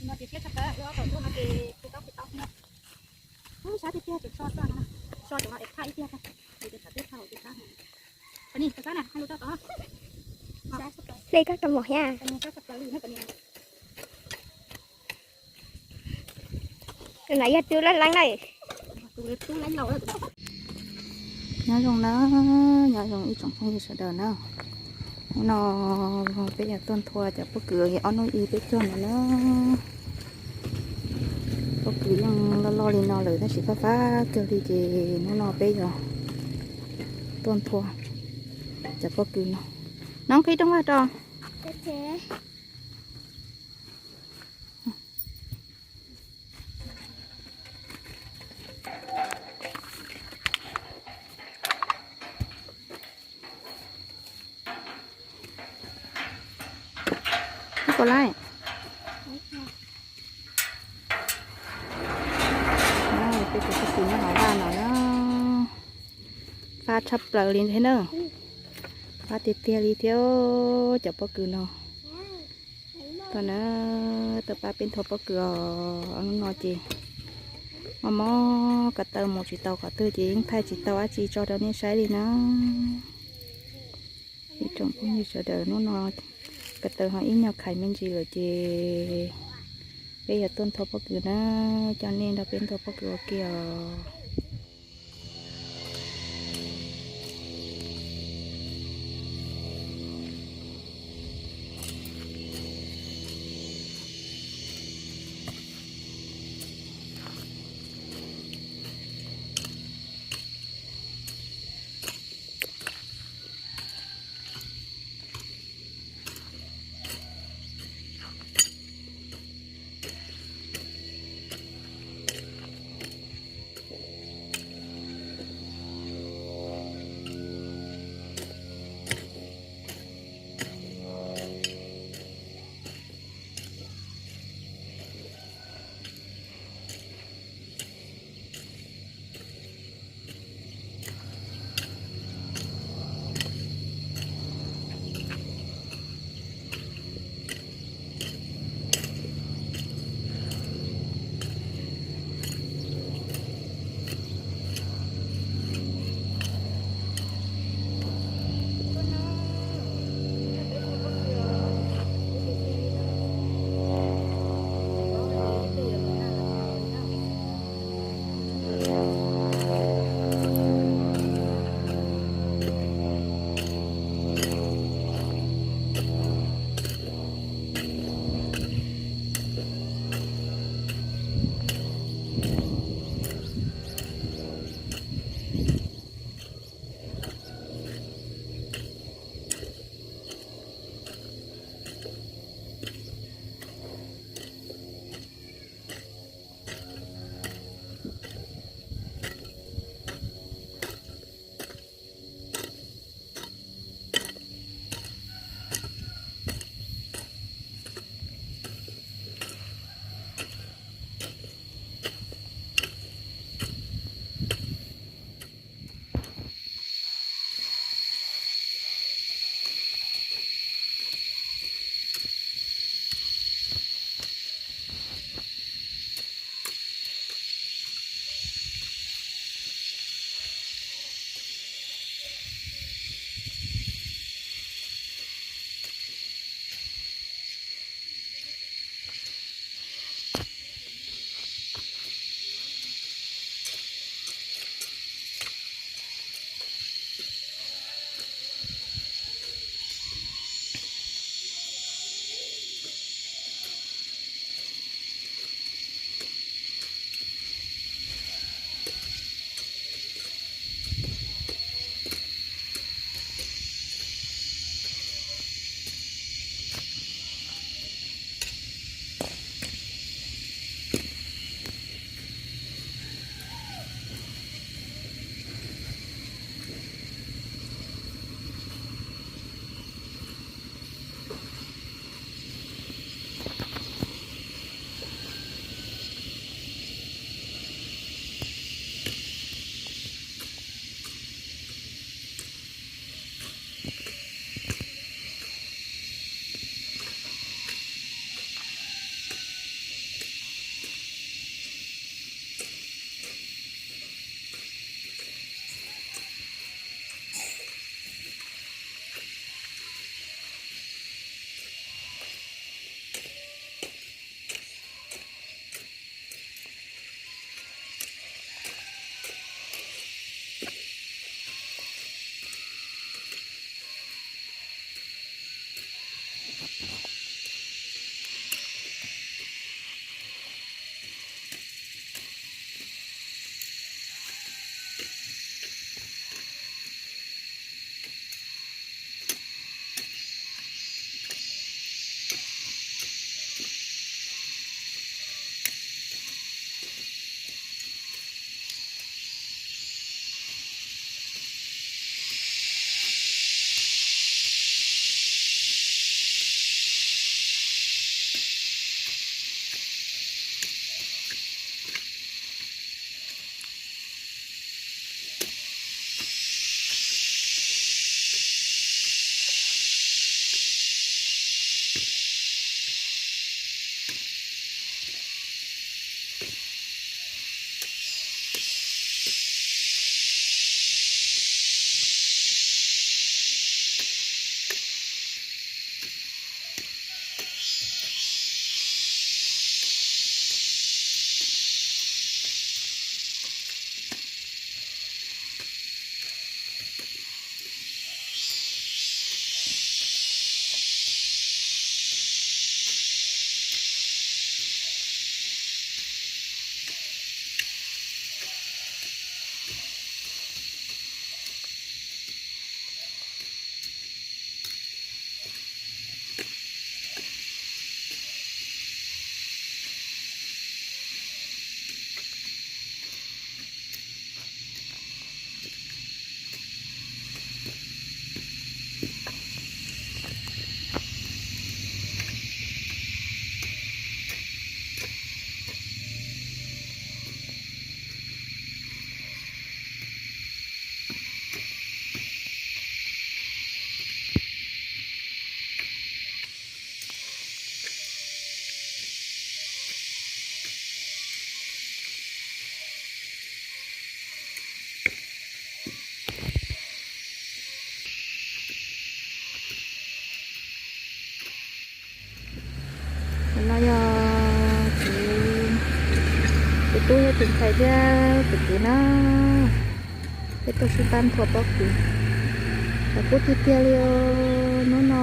No ces siab tshaj plaws, lub ob tau ntuj no ces kuv tau kuv tau no. Ub, sab tiag tiag, tseem so txoj no, so cov no es phaj ib tiag, ces tseem tib phaj hauv ces sab. Qhov ni, tau sab na, hais lus tau tod. Hle koj rau mos thiab. Qhov ni sab tshaj plaws li na, qhov ni. Tus no yog tub leej leej na. Nyob zoo na, nyob zoo ib tsoom phooj ywg sawv daws na. Hnub no peb yuav tuaj nthua cov pob kws ob hnub ib peb cog ntawd na. Pob kws yeej loj loj li no lawm tab sis fab fab kawg li ces hnub no peb yuav tuaj nthua cov pob kws no. Nov qhib rooj vag rau. Ib puas laib? Peb cov pob kws nyob hauv vaj no na, fab tshaj plaws li thiab na, fab tiag tiag li thiab cov pob kws no. Tuaj na, tuaj pab peb nthua pob kws os. Hnub no ces mob mob ko taw mus tsis tau qhov twg ces yeej thaij tsis tau dab tsi tso rau nej saib li na. Ib tsoom phooj ywg sawv daws, hnub no ko taw ho ib nyuag khais me ntsis lawm ces peb yuav tuaj nthua pob kws na, coj nej nrog peb nthua pob kws ua ke os. Tub thiab tus ntxhais thiab tus kwv na, peb tuaj sib pab nthua pob kws. Tshav kub tiag tiag li. Hnub no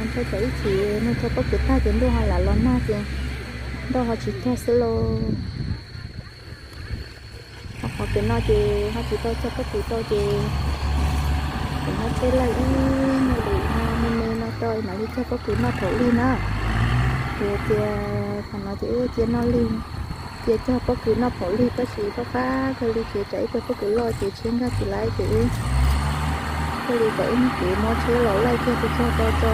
ntshai tsam ib chim nthua pob kws tag ces ntuj ho lam los nag ces nroj ho tsis cog xwb lauj. Ho qhov pem no ces ho tsis tau cog pob kws tau ces kuv muab tsheb laij ib nyuag lwm no me me no rau mam li cog pob kws noj phaum lig na. Ces cia, qhov no ces wb cia noj lig, cia cog pob kws noj phaum lig tab sis fab fab kawg li ces tsam ib pliag pob kws loj ces tsheb nkag tsis laib ces wb thiaj li kom ib hnub kev muab tsheb los laij kiag tso tso tso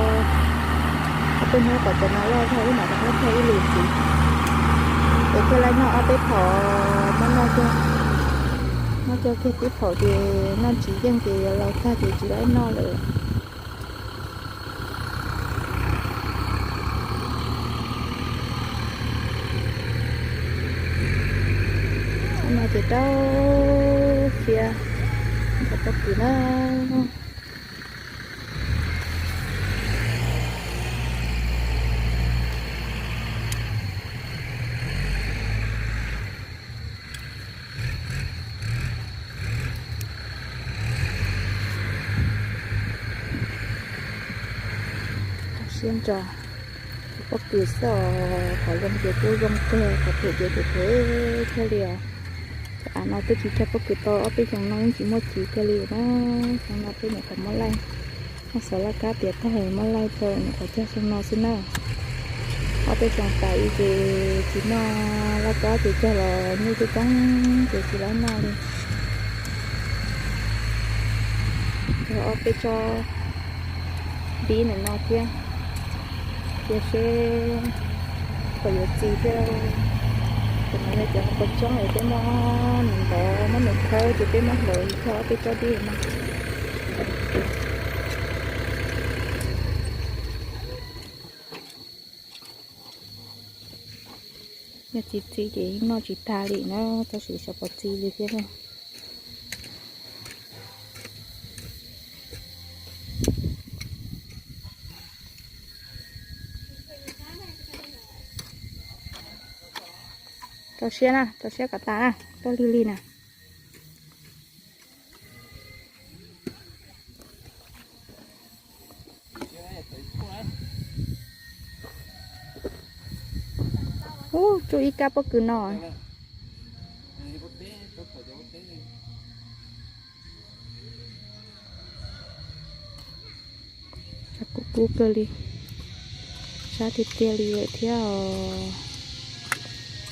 ob peb hnub kom cov no loj zog wb mam rov qab cog ib lwm ntxiv. Ces thiaj laij noj ob peb phaum, muab noj kiag, muab cog kiag tib phaum ces noj tsis yeej ces yuav laus tag ces tsis laib noj lawm. No ces rau siab nthua pob kws na. Siab ntso, pob kws xwb os, qhov zoo ces kuj zoo kawg, qhov phem ces phem phem thiaj li os. Cov av no twb tsis cog pob kws tau ob peb xyoos no yeej tsis muaj txiv kiag li na. Xyoo no peb nyuam qhuav muab laij, muab xov laj kab tiav tag muab laij rau nyuam qhuav cog xyoo no xwb na. Ob peb xyoos tas ib ces tsis noj laj kab ces cog los nyuj coob coob ces tsis laib noj li. Cog ob peb tsob dib ntawm no thiab, cia seb puas yuav txi thiab. Cov no yog cov qhuav tsoob es peb muab nws ntov muab nws khawb ces peb muab hlawv cog ob peb tsob dib no. Yog tsis txi ces yeej noj tsis tag li na, tab sis xyov puas txi li thiab na. Rau siab na, rau siab kom tas na, tuaj lig lig na. Ub, tsuj ib kab pob kws no. Tshav kub kub kawg li, sab tiag tiag li lawm thiab os.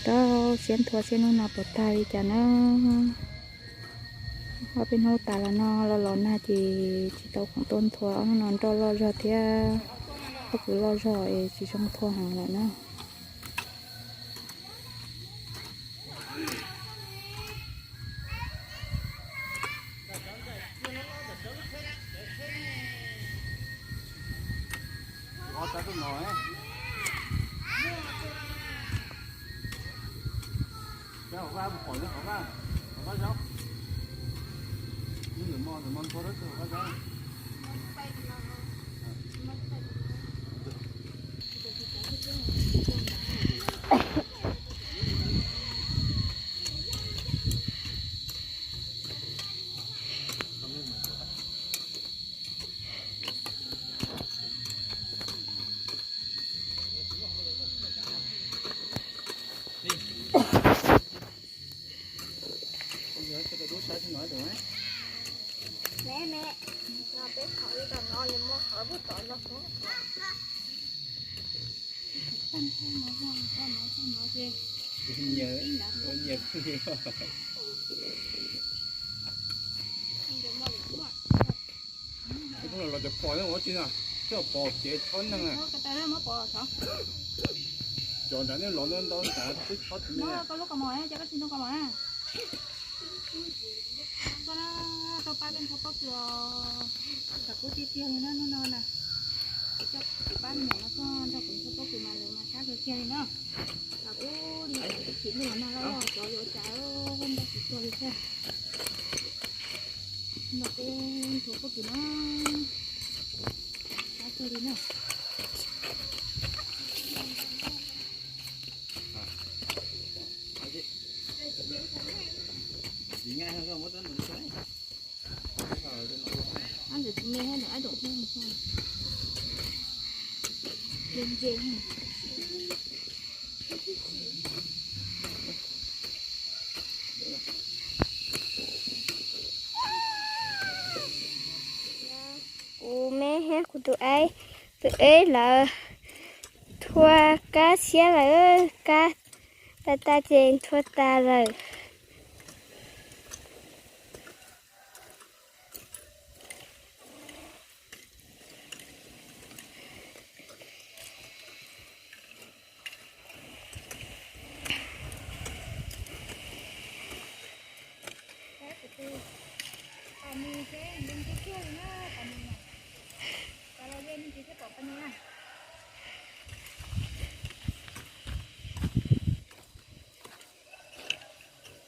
Rau siab nthua seb hnub no puas tag li cas na. Ob peb hnub tas los no los los nag ces tsis tau khoom tuaj nthua, ob hnub no nroj loj zog thiab pob kws loj zog es tsis zoo nthua heev lawm na. Me me, no peb qhov ib tag no li muaj qhov pug tod no. Los cov pos ua tsi na, coj pos kev chob neeg. Cov nrad nej los ntau ntau nrad twb chob tsis me. Koj lub kaus mom, cov koj tsis ntoo kaus mom na. Koj tau pab peb nthua pob kws os. Tshav kub tiag tiag li na hnub no na. Kuv coj kuv pab me nyuam no tuaj nrog kuv nthua pob kws mas lawv mas sab kawg kiag li na. Tshav kub li ib chim ntuj los nag loj loj cov yuav cas nrog kuv tuag li thiab. Nrog peb nthua pob kws na. Sab kawg li na. Kuv me thiab kuv tus aib, tus aib lawv thua kab siab lawm, kab tas tas ces thua tas lawm.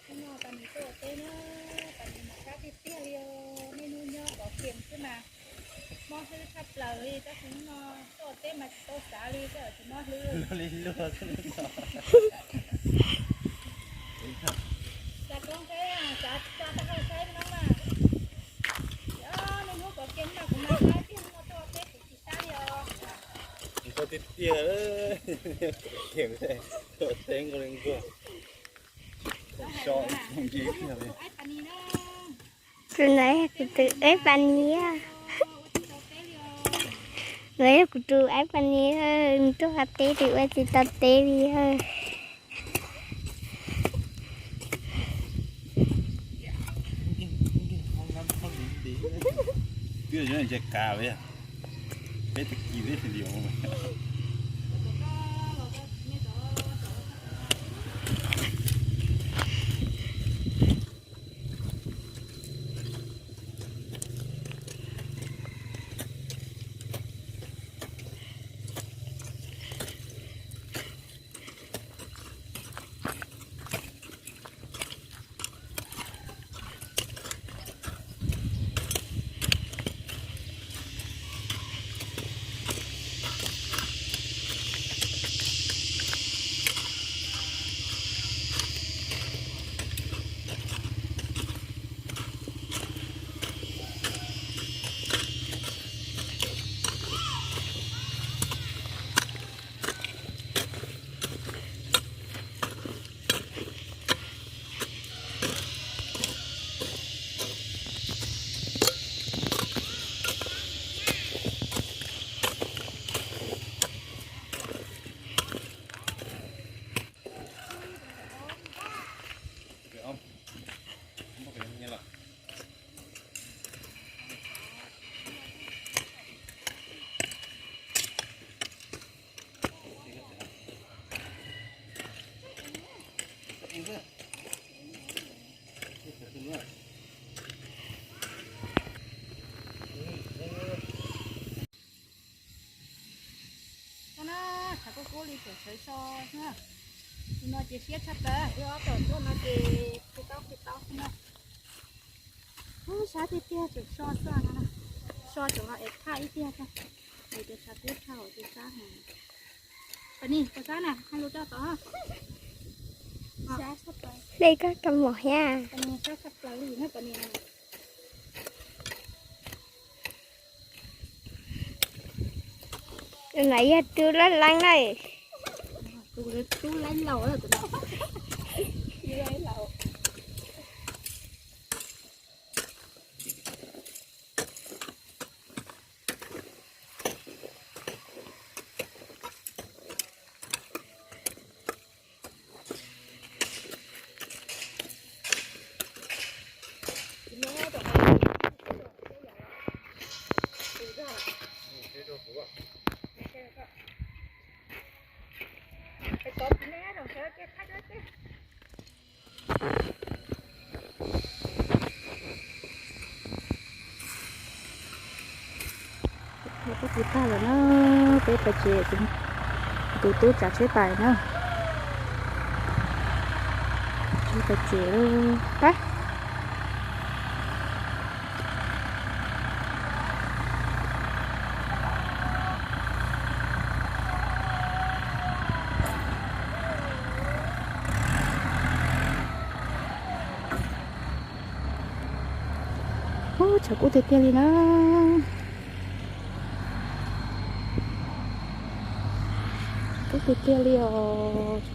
Hnub no pab nis tuaj ua teb na, pab nis mas sab tiag tiag li os, niaj hnub nyob pov kiam xwb mas mob hlwb tshaj plaws li, tab sis hnub no tuaj ua teb mas tsis tau xav li, tej zaum tsis mob hlwb. Li luag xwb. Xav koob saib, xav tsa taub hau saib no mas, niaj hnub pov kiam mas kuv mas sab tiag, hnub no tuaj ua teb kuv tsis sab li os. Koj tiag tiag, pov kiam, tuaj ua teb nkaus li nkuaj. So, nce kiag li. Tus ntawd yog kuv tus aib pab niam. Ntawd yog kuv tus aib pab niam, nws tuaj ua teb, nws ua tsis tau teb li. Twb yog nce kav li, peb tag kis peb xis lios. Koj na, tshav kub kub li tseem sawv so xwb na. Tus no ces siab tshaj plaws, wb ob tug tuaj no ces qhia taub qhia taub xwb na. Ub, sab tiag tiag tseem so xwb no. So tseem los es thaj ib tiag xwb. Es cov tshav kub tshaj hauv ces sab heev. Pab nis, puas sab na, hais lus rau tod. Hle koj kaus mom thiab. Pab nis sab tshaj plaws li na, pab nis. Tus no yog tub laj leeb na. Tus tub laj laus, tub laj laus. Peb twb tag lawm na, peb pais tsev, tus tub tsav tsheb pais na. Peb pais tsev lawm. Pab. Tshav kub tiag tiag li na. Kub tiag tiag li os.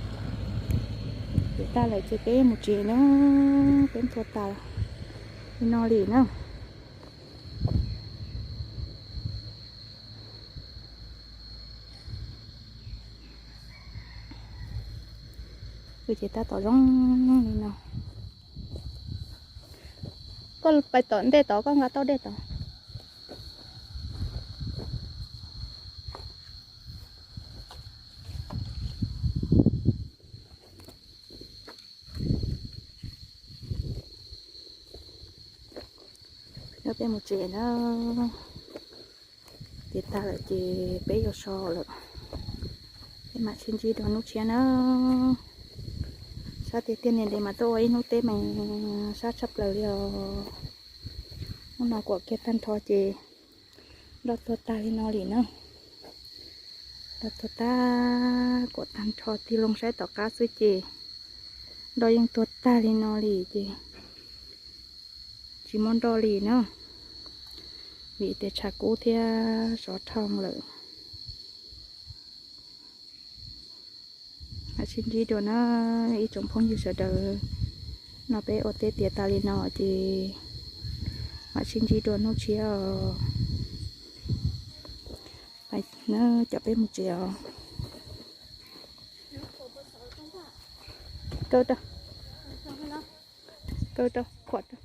Ces tag lawm ces peb mus tsev na. Peb nthua tas li no li na. Ces tab tom zoo li no. Koj pais tom ntej tod, koj nqa tau dej tod. Peb mus tsev na. Ces tag lawm ces peb yuav so lawm. Peb mam sib ntsib dua hnub tshiab na. Sab tiag tiag, niam dev mas tuaj ua ib hnub teb mas sab tshaj plaws li os. Hnub no kuam kiag tag nrho ces nroj tuag tag li no li na. Nroj tuag tag kuam tag nrho, tig loo saib tom qab xwb ces nroj yeej tuag tag li no li ces tsis muaj nroj li na, vim tias tshav kub thiab sov rhoo lawm. Mam sib ntsib dua na ib tsoom phooj ywg sawv daws. No peb ua teb tiav tas li no ces mam sib ntsib dua hnub tshiab os. Cov peb mus tsev os. Kaw rau, kaw rau, khuam rau.